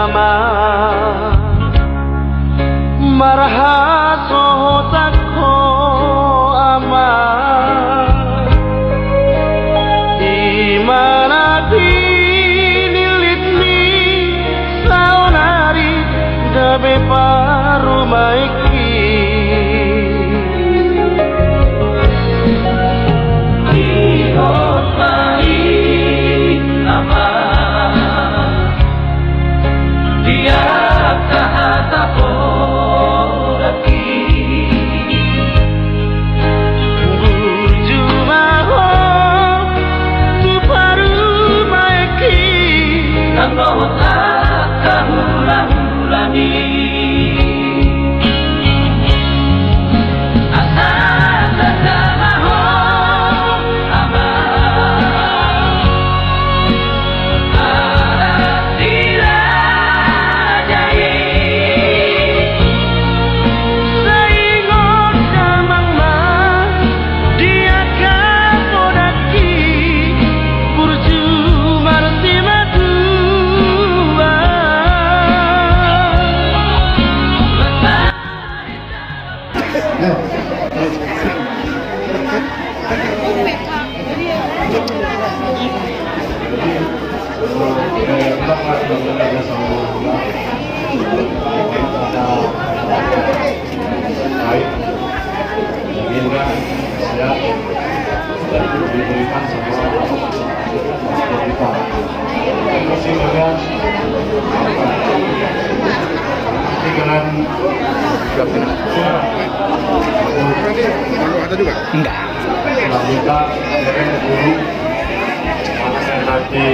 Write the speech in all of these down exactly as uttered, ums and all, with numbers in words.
Ama, marhasohotan ho ama, i ma na pinillitmi saonari gabe parumaenki. Di kota i ama, di angka hata podaki, burju ma ho tu parumaenki. Nang dohot angka hulahulami, asa tanda ma ho ama, adat di raja i. Sai ingot damang ma di angka podaki, burju marsimatua. Baik. Gerindra, siap. Dan diberikan semua kita. Terima kasih banyak. Ini kalian. Ada juga? Enggak. Selanjutnya, dereng dulu. Nanti.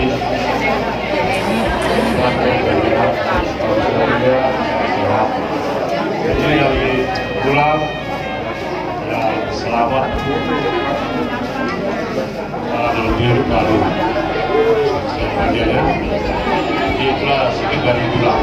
Jadi, dari pulang, ya, selamat. Kalau dia baru. Siapa dia, ya? Dia pula sedikit dari pulang.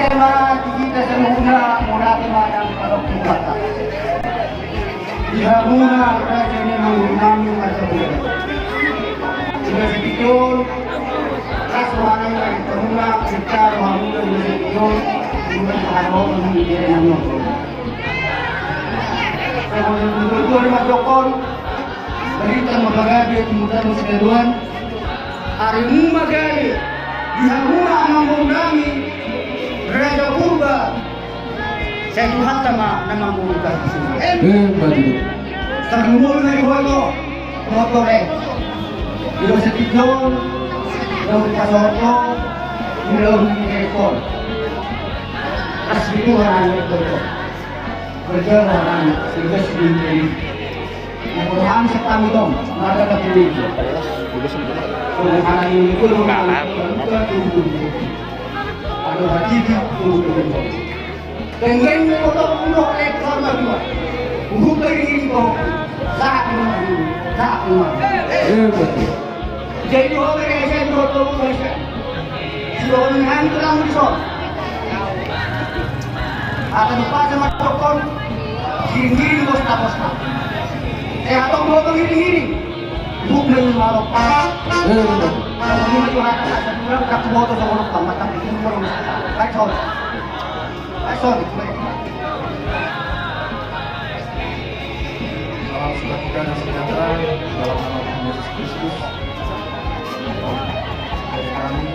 Tema di hita saluhutna, murah tema dan kalau kita. Di hamuna raja ni mangurunami masa. Sudah sekitar, ras rohana, hamuna, kita rohamuna sudah sekitar, sudah sekitar, sudah sekitar. Kemudian kedua, lima dokon, berita mabagabe, kemudian sekalian. Arimu ma gabe di hamuna amangboru nami Raja Purba. Sai Tuhanta ma na manggohi hita. Emma tutu. Tarlumobi ma di ho, motore. Di dosa tiga on, dong pasorto, di dalam rekon. Asli Tuhan anak rekon. Kerja orang, kerja sendiri. Nah, Tuhan setahun dong, maka tak boleh. Tuhan ini itu rumah. Ada hati di tubuh. Tenggeng motor udah lek sama dua. Buka ini kok. Saat ini, saat ini. Eh, betul. Jadi, orang yang saya buat tahu, saya sudah mengantar kamu di sana. Atau lupa sama tokon, giring-giring, bosta-bosta. Eh, atau bawa giring-giring. Bukan malu. Eh, betul. Kalau ini tuh, ada satu orang tak bawa tuh sama lupa, mata bikin terus. Baik, sorry. Baik, sorry. Salam sejahtera dan sejahtera dalam nama Tuhan Yesus Kristus. Dari kami,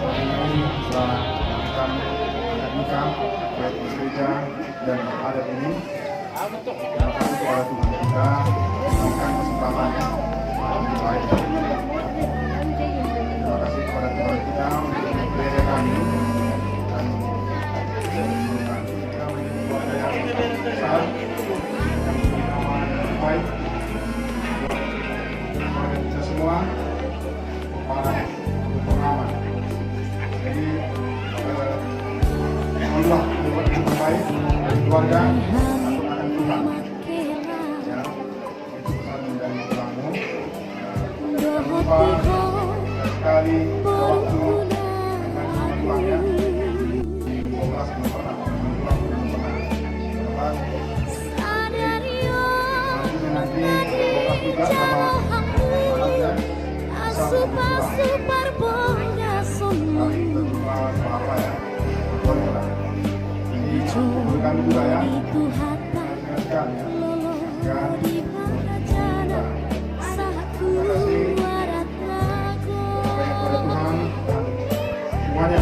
hari ini telah kita mengadakan baik gereja dan adat ini. Terima kasih kepada Tuhan kita berikan kesempatan yang baik. Terima kasih kepada Tuhan kita untuk gereja kami dan kita menjadi keluarga yang besar, yang punya nama yang baik. Keluarga kita semua, para pengamat. Jadi, eh, semoga berbuat yang terbaik dari keluarga, akan Tuhan. Ya. Sekali ada waktu dengan Tuhan, ya. Di dua belas belum pernah, dua belas belum pernah. Nanti dua belas juga sama, ya. Asup-asup parbongason. Hari itu cuma apa, ya? Jadi, bukan juga, ya. Ingatkan, ya. Ingatkan. Banyak pada Tuhan, semuanya.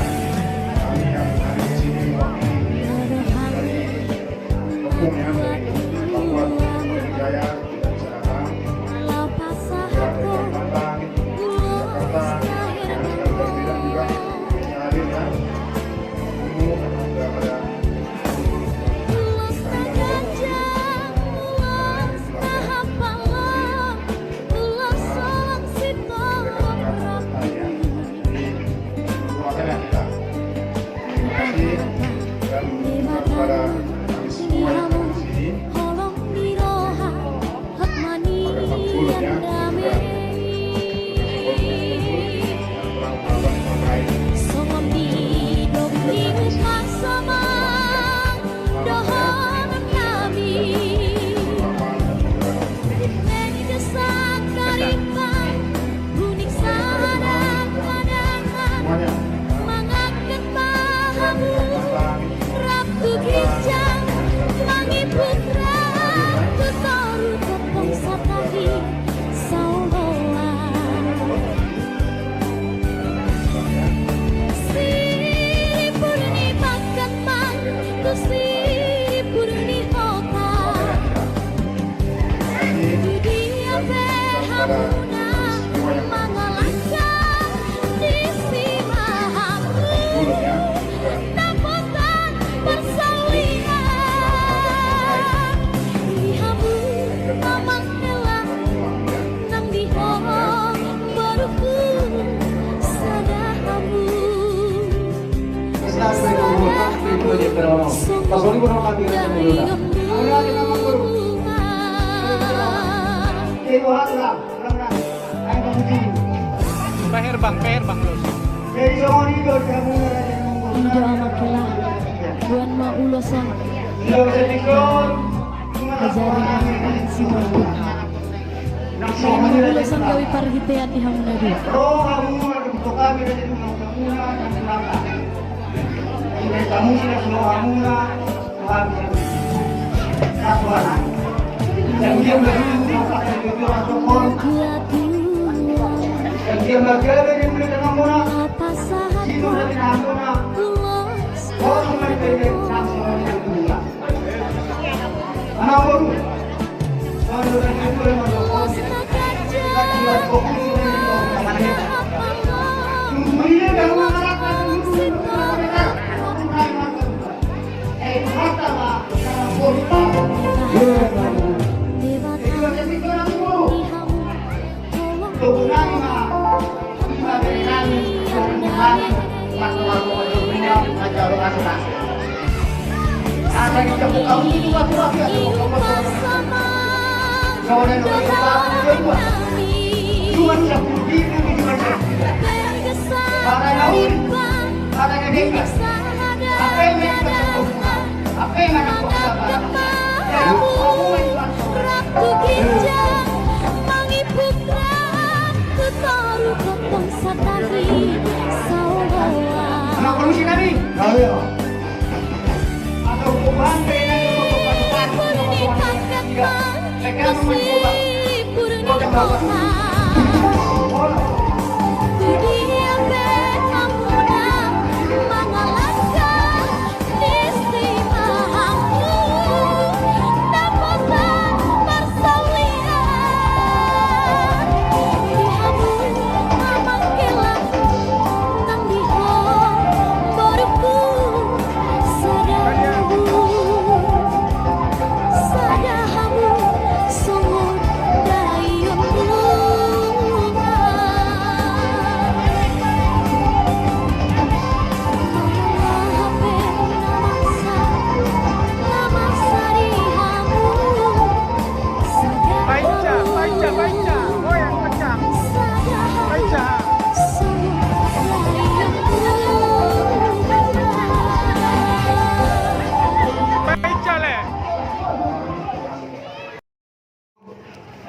Kami yang hadir di sini mewakili dari Kampung, ya, dari Papua, Jaya, tidak bisa datang. Dari Kalimantan, Jakarta, ya, dari Medan juga bisa hadir, ya. Ini sudah pada Peher bang, peher bang, terus. Ido ama kela, tuan ma ulos on. Ajari ma si bang. Ulos on gawi parhitean di hamuna dua.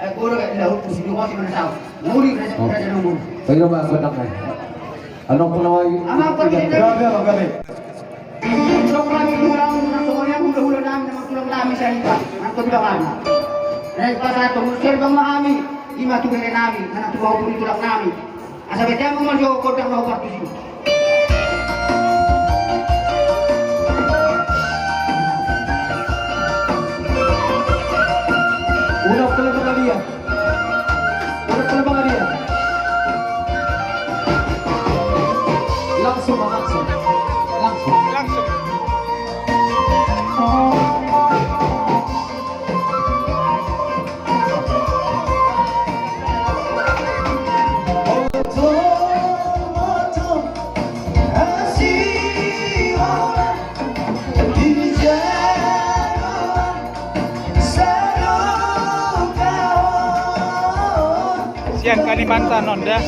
Eh, guru, eh, tidak, hukum, hukum, hukum, hukum, hukum. Nguri, raja, raja, nunggu. Baik, Bang, gondang, eh. Anu, Pulau Ayu. Amang, pergi, gabe, gabe. Tong rami tulang, nang songon i hula-hula nami, nang tulang nami, sai, Bang. Nang tulang nami. Rai, pas, satu, musir, Bang, ma hami. Ima tu bere nami, nang tu bau, tu tulang nami. Asa bete ma jo gondang na hupartusi. Udah kelebatan dia. Udah kelebatan dia. Langsung, langsung. Langsung. Langsung. Sian Kalimantan on da.